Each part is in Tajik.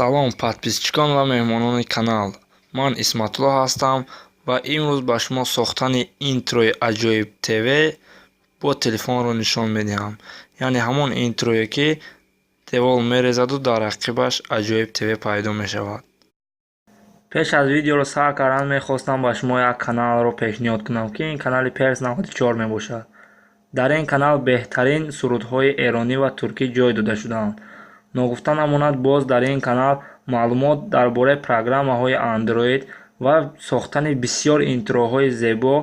Салом, подписчикон ва меҳмонони канал. Ман Исматулло ҳастам ва имрӯз ба шумо сохтани интрои Аҷоиб ТВ бо телефонро нишон медиҳам. Яъне ҳамон интрое, ки девол мерезаду дар ақибаш Аҷоиб ТВ пайдо мешавад. Пеш аз видеоро сар кардан мехостам ба шумо як каналро пешниҳод кунам, ки ин канали Перс 94 мебошад. Дар ин канал беҳтарин сурудҳои эронӣ ва туркӣ ҷой дода шудаанд. Ногуфта намонад, боз дар ин канал маълумот дар бораи программаҳои Android ва сохтани бисёр интроҳои зебо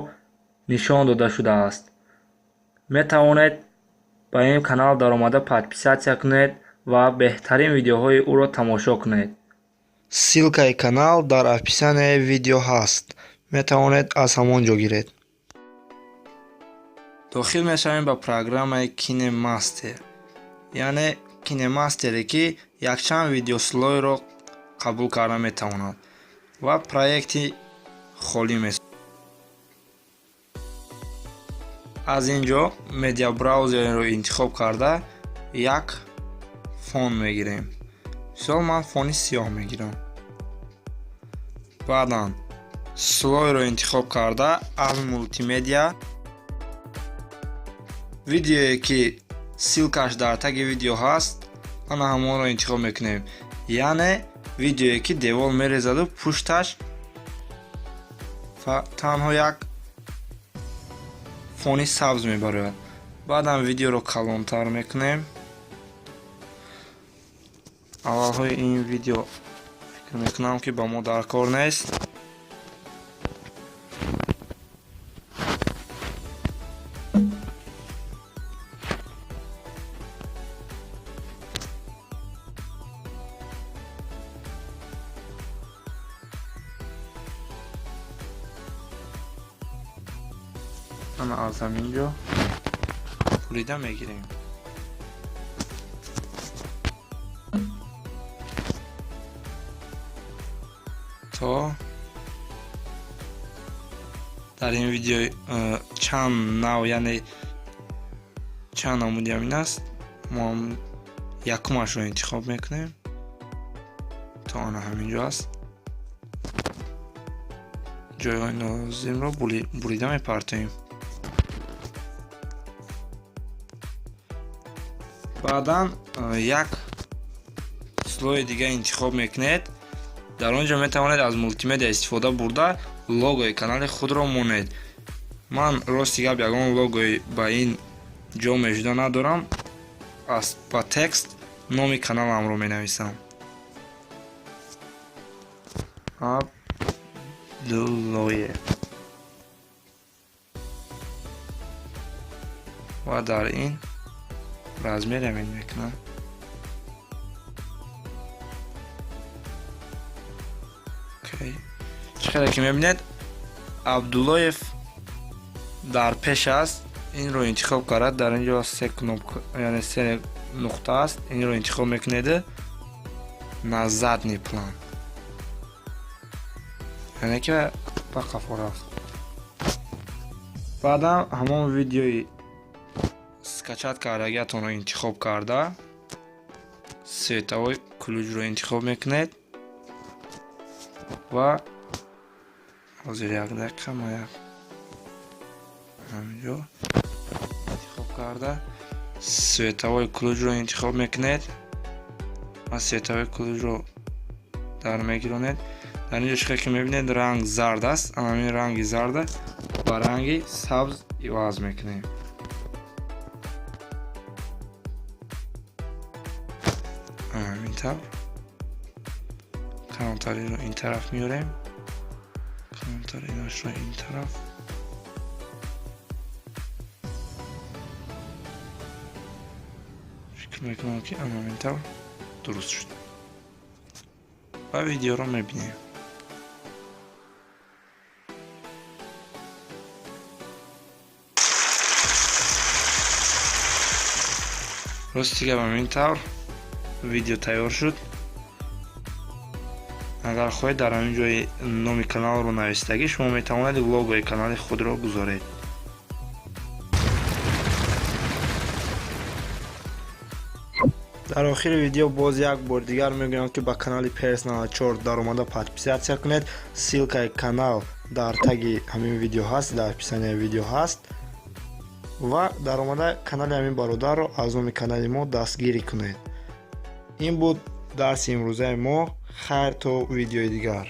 нишон дода шудааст. Метавонед ба ин канал даромада подписаться кунед ва беҳтарин видеоҳои ӯро тамошо кунед. Ссылкаи канал дар описанияи видео ҳаст. Метавонед аз ҳамон ҷо гиред. Дохил мешавем ба программаи KineMaster. Яъне KineMaster, ки якчанд видеослойро қабул карда метавонад ва проекти холӣ месозад. Аз ин ҷо медиа браузерро интихоб карда як фон мегирем. Мисол, ман фони сиёҳ мегирам. Баъдан слойро интихоб карда аз мултимедиа видеое, ки ссылкаш дар таги видео ҳаст, ана ҳамонро интихоб мекунем. Яъне видеое, ки девол мерезаду пушташ танҳо як фони сабз мебарояд. Баъдан видеоро калонтар мекунем. Аввалҳои ин видео фикр мекунам, ки ба мо дар кор нест. Ана аз ҳамин ҷо бурида мегирем. То дар ин видео чанд нав, яъне чанд намуди ҳамин аст, мо якумашро интихоб мекунем. То ана ҳамин ҷо аст. Ҷойҳои нолозимро бурида мепартоем. Баъдан як слои дига интихоб мекунед. Дар он ҷо метавонед аз мултимедиа истифода бурда логои канали худро монед. Ман рости гап ягон логои ба ин ҷо мешуда надорам. Ба текст номи каналамро менависам. Абдуллоев. Ва дар ин размер ҳамин мекунам. Чӣ қадар ки мебинед, Абдуллоев дар пеш аст. Инро интихоб кард. Дар ин ҷо се кнопка, яъне се нуқта аст. Инро интихоб мекунед на задний план. Яъне ки ба қафо рафт. Баъдан ҳамон видеои скачать кардагиатонро интихоб карда световой ключро интихоб мекунед ва ҳозир як дақиқа, ма як ҳаминҷо интихоб карда световой ключро интихоб мекунед ва световой ключро дар мегиронед. Дар инҷо чӣ ки мебинед, ранг зард аст. Ҳамин ранги зарда ба ранги сабз иваз мекунем. Ҳамин тавр калонтариро ин тараф меорем, калонтаринашро ин тараф. Фикр мекунам, ки ҳамин тавр дуруст шуд. Ва видеоро мебинем. Рости гап, ҳамин тавр видео тайёр шуд. Агар хоҳед, дар ҳамин ҷои номи каналро навистагӣ шумо метавонед логои канали худро гузоред. Дар охири видео боз як бор дигар мегӯям, ки ба канали Перс 94 даромада подписаться кунед. Ссылкаи канал дар таги ҳамин видео ҳаст, дар описанияи видео ҳаст, ва даромада канали ҳамин бародарро аз номи канали мо дастгирӣ кунед. Ин буд дарси имрӯзаи мо. Хайр, то видеои дигар.